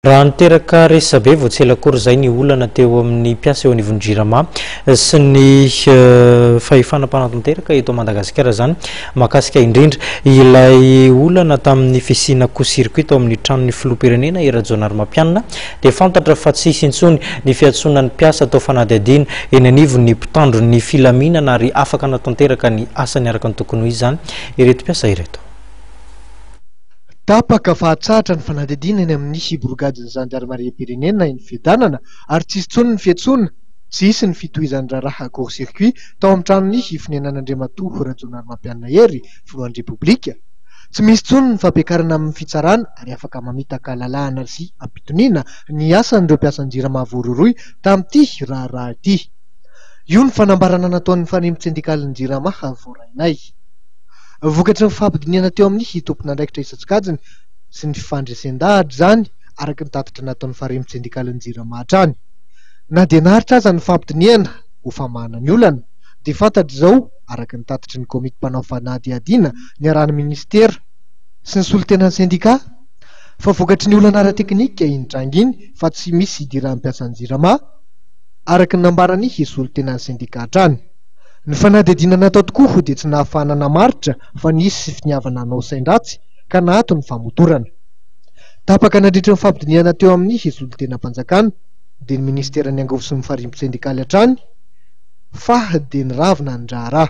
Raha niteraka resabe vao tsy ela akory izay ny olana teo amin'ny mpiasa eo anivon'ny Jirama sy ny fahefana mpanatanteraka eto Madagasikara izany, mahakasika indrindra ilay olana tamin'ny fisiana court-circuit tao amin'ny tranon'ny filoham-pirenena i Rajaonarimampianina, dia fantatra fa tsy hisy intsony ny fiantsoana ny mpiasa atao fanadihadiana eny anivon'ny mpitandro ny filaminana ary afaka hanatanteraka ny asany araka ny tokony ho izy izany ireto mpiasa ireto. Tapaka fa hatsahatra ny fanadihadiana eny amin'ny borigadin'ny zandarimariam-pirenena eny Fiadanana ary tsy hisy intsony ny fiantsoana, tsy hisy ny fitohizan'ny raharaha court circuit tao amin'ny tranon'ny fonenan'Andriamatoa Rajaonarimampianina Hery, filohan'ny Repoblika. Tsy misy intsony ny fampiakarana amin'ny fitsarana ary afaka mamita an-kalalahana sy am-pitoniana ny asan'ireo mpiasan'ny Jirama voarohirohy tamin'ity raharaha ity. Io ny fanambarana nataon'ny farimbon-tsendikalin'ny Jirama voarainay. Vokatry ny fampidinihana teo amin'ny tompon'andraikitra isan-tsokajiny sy ny fifandresen-dahatra izany, araka ny tatitra nataon'ny farimbon-tsendikalin'ny Jirama hatrany. Na dia naharitra aza ny fampidinihana ho famahana ny olana, dia fantatra izao, araka ny tatitry ny komity mpanao fanadihadiana niarahan'ny minisitera sy ny solontenan'ny sendikà, fa vokatry ny olana ara-teknika iny tranga iny fa tsy misy idiran'ny mpiasan'ny Jirama, araka ny nambaran'ny solontenan'ny sendikà hatrany. Ny fanadihadiana natao tokoa dia tsy nahafahana namaritra fa nisy finiavana hanao sain-dratsy ka naato ny famotorana. Tapaka nandritra ny fampidinihana teo amin'ny solontenam-panjakana, dia ny minisiteran'ny angovo sy ny farimbon-tsendikaly hatrany fa dia niravona ny raharaha.